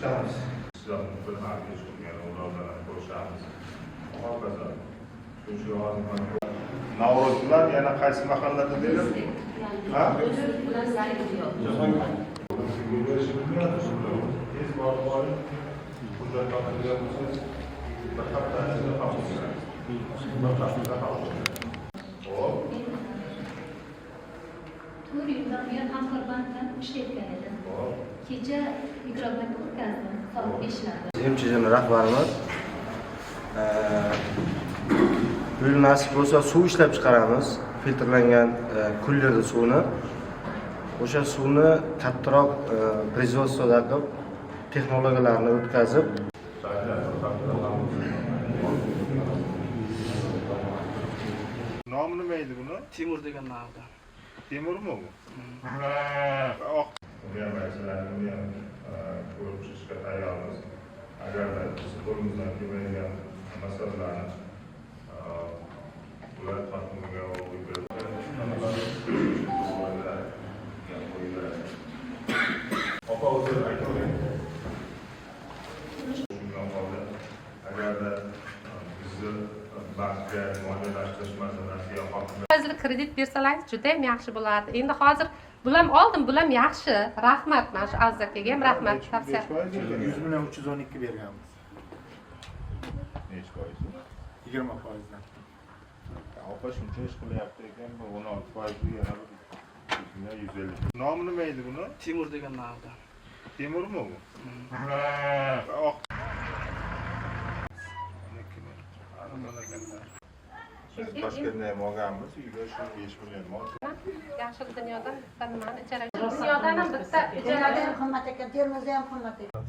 Ishdamiz. Ular bilan ko'rishamiz. Hokazo. Shuning uchun hozir mana Navro'z bilan yana qaysi mahallada dedim? Ha? Tez borib boring, hujjat topadigan bo'lsangiz, bir hafta ichida qabul qilamiz. Bir haftada qabul qilamiz. Xo'p. 4 yildan buyon Hamkorbankdan ishlayotgan edim. Kecha Mikrobankka o'tkazdim soat 5larda. MChJni rahbarimiz. Bu yil nasib bo'lsa, suv ishlab chiqaramiz. Filtrlangan kullerda suvni. O'sha suvni kattaroq производство da qilib, texnologiyalarni o'tkazib, Saytlar bir haftada qabul qilamiz. Nomi nima edi buni? Timur degan nomda. Temurmi bu? Oq. Uni ham aytsalar, uni ham ko'rib chiqishga tayyormiz. Agarda biz qo'limizdan kelmaydigan masalalarni viloyat hokimiga qo'yiladi. Opa, o'zi aytavering. Shundan qoldi. Agarda bizni bankka moliyalashtirish masalasi yo hokimiyat Foizli kredit bersalaringiz, juda ham yaxshi bo'lardi. Endi hozir bulam oldim, bulam yaxshi. Rahmat, mana shu Aziz akaga ham rahmat tavsiya. Nechi foiz ekan? 100 million 312 berganmiz. Nechi foiz? 20%dan. Opa shuncha ish qilyapti ekan, bu 16 foizi yana bir million 150. Nomi nima edi buni? Timur degan nomda. Temurmi bu? Oq. Arzon ekanda. Biz Toshkentda ham olganmiz, uyga shu 5 million mol. Yaxshi, dunyodan bitta nimani ijara, dunyodan ham bitta ijarada. Ham qimmat ekan, Termizda ham qimmat ekan.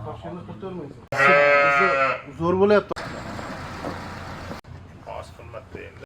Toshkentda 44 ming so'm. Zo'r bo'lyapti. Hozir qimmatda endi.